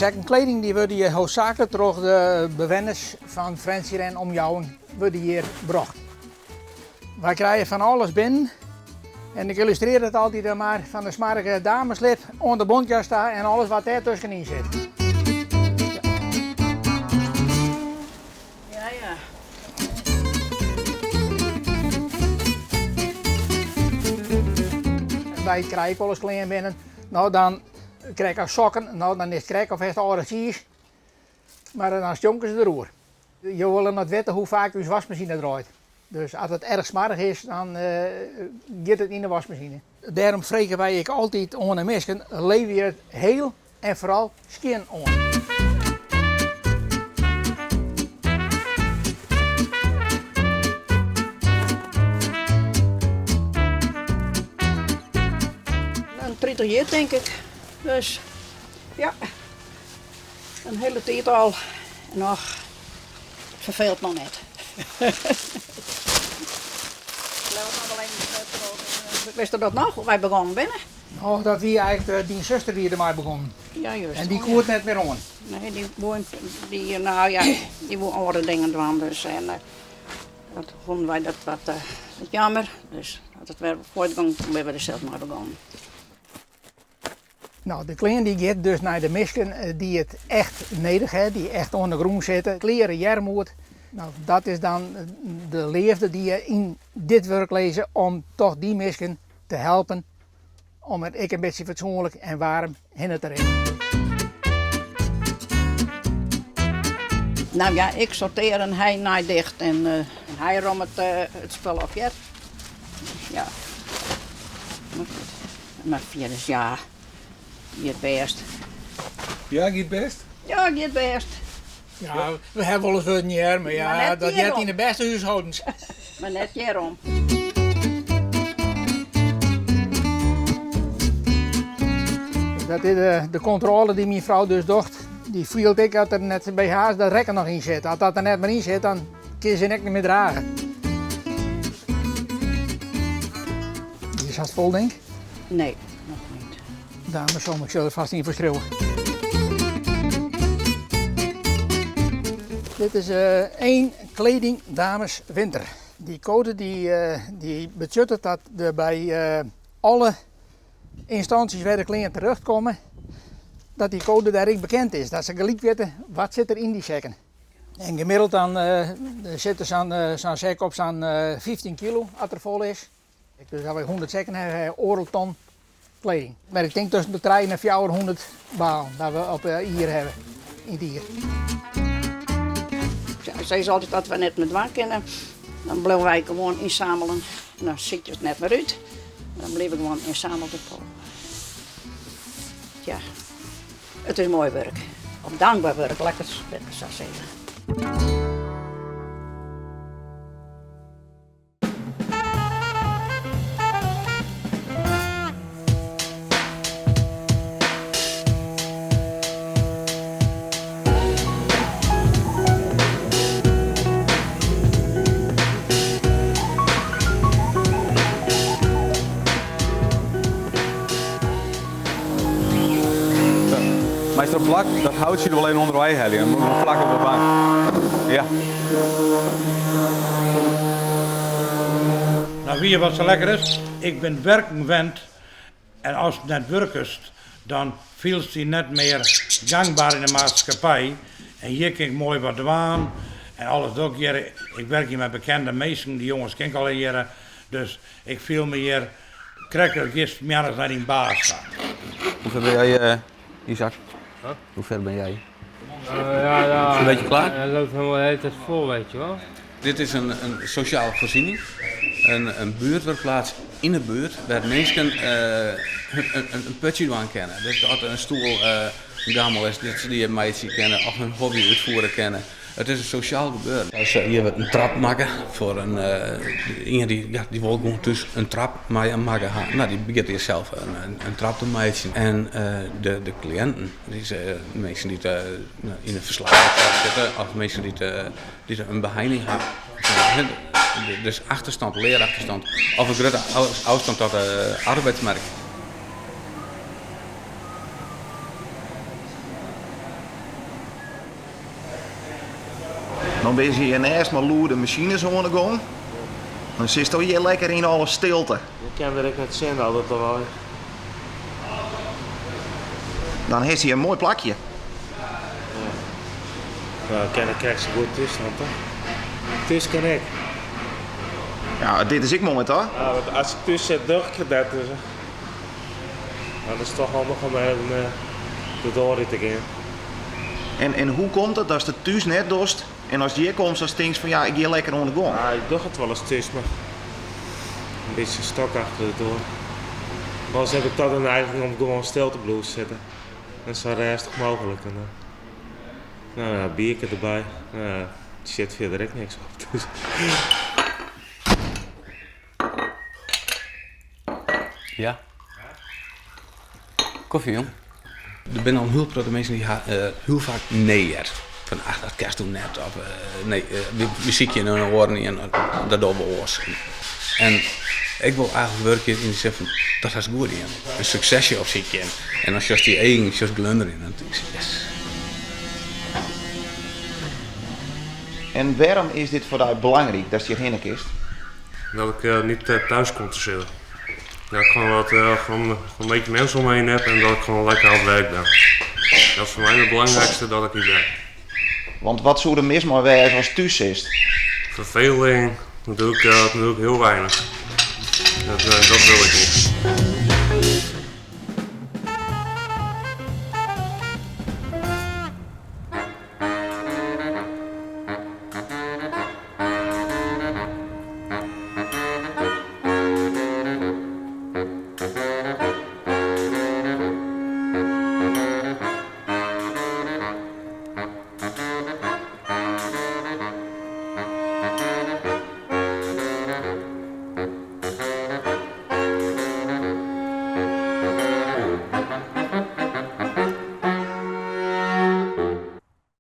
Sekken kleding die wurde hjir hoofdzaaklik troch de bewenners fan Frjentsjer en omjouwing wurde hjir brocht. Wy krije fan alles binnen en ik yllustrear it altyd dan mar fan de smoarge dameslip oant de bontjas ta en alles wat dêr tuskenyn sit. Ja, ja. Wy krije ek wolris klean binnen. No dan krekt as sokken, no dan is it krekt of hast âlde tsiis, mar dan stjonke se deroer. Jo wolle net witte hoe faak ús waskmasine draait. Dus as it erch smoarch is, dan giet it yn de waskmasine. Dêrom freegje wy ek altyd oan de minsken, leverje it hiel en foaral skjin oan. In 30 jier tink ik. Dus ja, in hiele tiid al. En och, it ferfeelt noch net. Witsto dat noch, hoe wy begonnen binne? Och, dat wie eigentlik, dyn suster wie dermei begonnen. Ja, just. En dy koe it net mear oan. Nee, dy woe, dy, nou ja, dy woe oare dingen dwaan dus. En dat fûnen wy dat wat jammer. Dus as it wer fuortgong, toen binne we der sels mei begonnen. No, de klean dy giet dus nei de minsken dy't it echt nedich ha, dy't echt oan de grûn sitte. Kleare earmoed, no, dat is dan de leafde dy't je yn dit wurk lizze om toch dy minsken te helpen om it ek in bytsje fatsoenlik en waarm hinne te rinnen. Nou ja, ik sortear en hy naait dicht en hy rommet it spul op, hear. Ja. Mar goed. Mar fierders, ja, giet bêst. Ja, giet bêst? Ja, giet bêst. Ja, we hawwe wolris wurden hear, mar ja, dat heart yn de bêste húshâldens. Mar net hjirom. Dat is de kontrôle dy't myn frou dus docht. Dy fielt ek dat der net by har de rekken noch yn sit. As dat der net mear yn sit, dan kin se ek net mear drage. Dy is hast fol, denk? Nee, noch net. Damesom, ik sil der fêst ien foar skriuwe. Dit is één kleding dames winter. Dy koade dy, dy betsjut dat der by alle ynstânsjes wêr de klean terjocht komme, dat dy koade dêr ek bekend is. Dat se gelyk witte wat sit der yn dy sekken. En gemiddeld dan sit der sa'n sek op sa'n 15 kilo as er fol is. Dus as wy 100 sekken hawwe, hawwe we oardel ton kleding. Mar ik tink tusken de trije en 400 balen dat we op jier hawwe yn it jier. Se sizze altyd dat we net mear dwaan kinne, dan bliuwe wy gewoan ynsamelen. En dan sykje we it net mear út, dan bliuwe we gewoan ynsameldepot. Ja, it is moai wurk. Of dankber wurk, laat ik it better sa sizze. Meist dat plak, dat houtsje der wol even ûnderwei helje. Dan moat ik plak op de bank. Ja. No witte je wat sa lekker is? Ik bin werken wend en ast net wurkest, dan fielst dy net mear gangber yn de maatskippij. En hjir kin ik moai wat dwaan en alles doch ik hjir. Ik werk hjir mei bekende minsken, dy jonges ken ik allegearre. Dus ik fiel my hjir krekt as giest moarns nei dyn baas ta. Hoe ver ben jij, Isaac? Hoe ver ben jij? Ja, ja. Is het een beetje klaar? Hij loopt helemaal de hele tijd vol, weet je wel. Dit is in, in sosjale foarsjenning, in, in buertwurkplaats yn de buert wêr't minsken in, in putsje dwaan kinne. Dus dat in stoel gammel is, dat se dy meitsje kinne of hun hobby útfiere kinne. It is in sosjaal gebeuren. Se hjir wurdt in trap makke foar in ien dy, ja, dy wol gewoan thús in trap mei in makke ha. No, dy begjint hjir sels in trap te meitsjen. En de, de kliïnten, dy minsken dy't yn in ferslaving sitte of minsken dy't dy't in beheining ha, dus achterstand, learachterstand of in grutte ôfstân ta de arbeidsmerk. Dan binne se hjirnêst mei lûde masines oan de gong. Dan sitsto hjir lekker yn alle stilte. Ik kin der ek net tsjin al dat lawaai. Dan hast hjir in moai plakje. Ja, kin ik krekt sa goed thús dan toch? Thús kin ek. Ja, dit is ek moai toch? Ja, want as ik thús sit, doch ik it net. Dus, maar dat is toch handich om even de doar út te gean. En hoe komt it datst it thús net dochst en ast hjir komst, datst tinkst fan ja, ik gean lekker oan de gong? Ja, ik doch it wolris thús, mar in bytsje stok achter de doar. Anders heb ik toch de neiging om gewoan stil te bliuwe sitten. En sa rêstich mooglik. En, nou ja, bierke derby. Nou ja, sit fierder ek niks op. Dus. Ja. Kofje, jong. Der binne al in hiel protte minsken dy't ha hiel faak nee heard. Fan ach, dat kinst doe net. Of nee, we sykje in oaren en dat dogge we oars. En ik wol eigentlik wurkje yn de sin fan dat hast goed dien. In suksesje opsykje. En dan sjochst dy eagen sjochst glunderjen. Dan tink ik, yes. En wêrom is dit foar dy belangryk datst hjirhinne kinst? Dat ik niet thuis kom te zitten. Dat ik gewoon wat gewoon, een beetje mensen om me heen heb en dat ik gewoon lekker aan het werk ben. Dat is voor mij het belangrijkste dat ik hier ben. Want wat soe der mis mei wêze ast thús sitst? Verveling, dat doe ik, dat doe ik heel weinig. Dat, dat wil ik niet.